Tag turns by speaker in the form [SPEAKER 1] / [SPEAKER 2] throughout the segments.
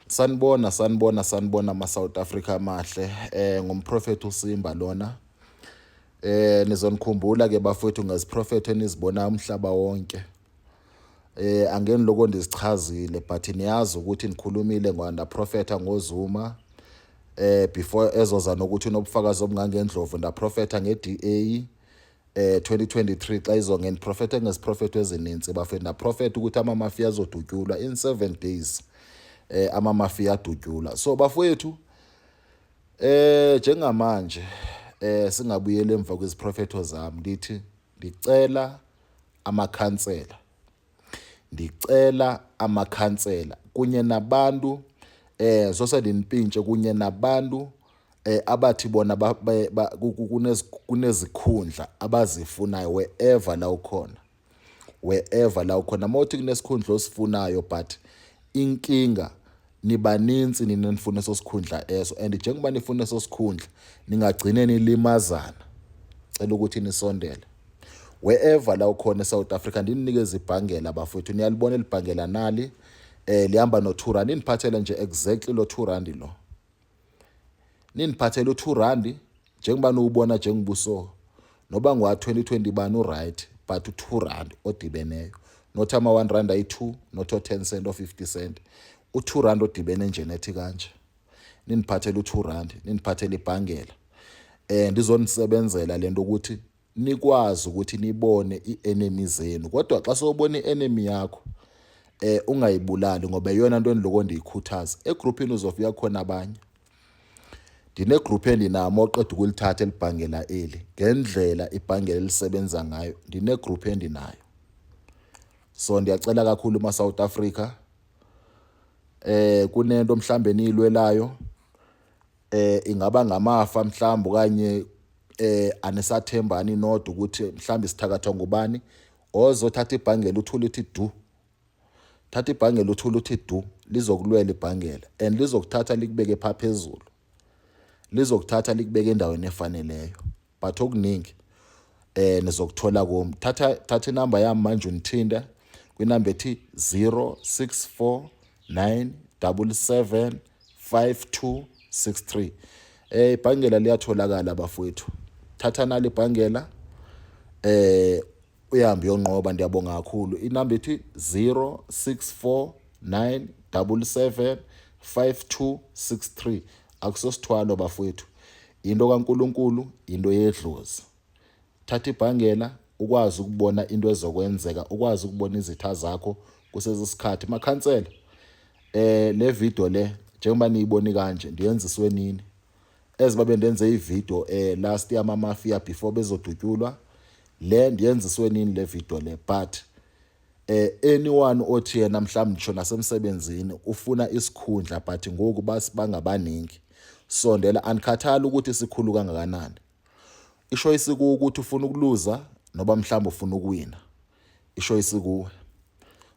[SPEAKER 1] Sanibona, sanibona, sanibona ama South Africa amahle. Ngumprofeti uSimba lona. Nizonikhumbula ke bafowethu ngeziprofetho enizibona umhlaba wonke. Angeni lokho ndizichazile, but niyazi ukuthi nikhulumile ndaprofetha ngoZuma before ezoza nokuthi unobufakazi obungangendlovu. Ndaprofetha nge-DA 2023 xa izongena, profethe ngeziprofetho ezininzi bafethu. Ndaprofetha ukuthi amamafia azodutyulwa in 7 days. Amamafia adutyulwa. So bafowethu, njengamanje singabuyela emva kweziprofetho zami, ndithi ndicela amakhansela, ndicela amakhansela kunye nabantu sose ndinipintshe kunye nabantu abathi bona kunezikhundla abazifunayo wherever la ukhona, wherever la ukhona. Mawuthi kunesikhundla osifunayo, but inkinga nibaninzi nina nifuna eso sikhundla eso, and njengoba nifuna eso sikhundla ningagcine nilimazana. Cela ukuthi nisondele wherever la ukhona eSouth Africa, ndininikeze ibhangela bafowethu. Niyalibona elibhangela nali, lihamba no-2 rand. Nindiphathele nje exactly lo 2 rand lo, nindiphathele u-2 rand njengoba niwubona njengobuso, noba ngwa-2020 bani uright, but u-2 rand odibeneyo, not ama-1 rand ayi-2, not o-10 cent, o-50 cent, u-2 rand odibene nje nethi kanje. Nindiphathele u-2 rand, nindiphathele ibhangela, ndizonisebenzela lento ukuthi nikwazi ukuthi nibone i-enemy zenu. Kodwa xa sowubona i-enemy yakho, ungayibulali, ngoba iyona nto endiloko ndiyikhuthaza egrupini. Uzofika khona abanye, ndinegroup endinamo oqeda ukulithatha elibhangela eli ngendlela ibhangela elisebenza ngayo. Ndinegroup endinayo, so ndiyacela kakhulu ma South Africa, kunento mhlambe niyilwelayo, ingaba ngamafa mhlawumbe okanye anisathembani nodwa ukuthi mhlawumbe sithakathwa ngubani, ozothatha ibhangela uthule uthi du. Thatha ibhangela uthule uthi du, lizokulwela ibhangela and lizokuthatha likubeke pha phezulu, lizokuthatha likubeke endaweni efaneleyo. But okuningi nizokuthola kum. Thatha, thatha inamba yami manje, unithinta kwinamba ethi 064 977 5263. Ibhangela liyatholakala bafowethu. Thatha nali ibhangela, uhambe uyonqoba. Ndiyabonga kakhulu. Inamba ethi 064 977 5263. Akusosithwalo bafowethu, into kaNkuluNkulu, into yedlozi. Thatha ibhangela ukwazi ukubona into ezokwenzeka, ukwazi ukubona izitha zakho kusesikhathi. Makhansela, le video le njengoba niyiboni kanje, ndiyenziswe nini ezibabe ndenze ivideo last yama mafia before bezodutyulwa. Le ndiyenziswe nini le video le? But anyone othi yena mhlawumbe ngisho nasemsebenzini ufuna isikhundla, but ngoku basibangabaningi, sondela. Anikhathali ukuthi sikhulu kangakanani. Isho isikuwe ukuthi ufuna ukuluza noba mhlawumbe ufuna ukuwina, isho isikuwe.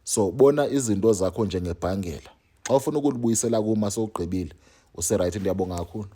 [SPEAKER 1] So bona izinto zakho njengebhangela, xa ufuna ukulibuyisela kuma sowugqibile use-right. Ndiyabonga kakhulu.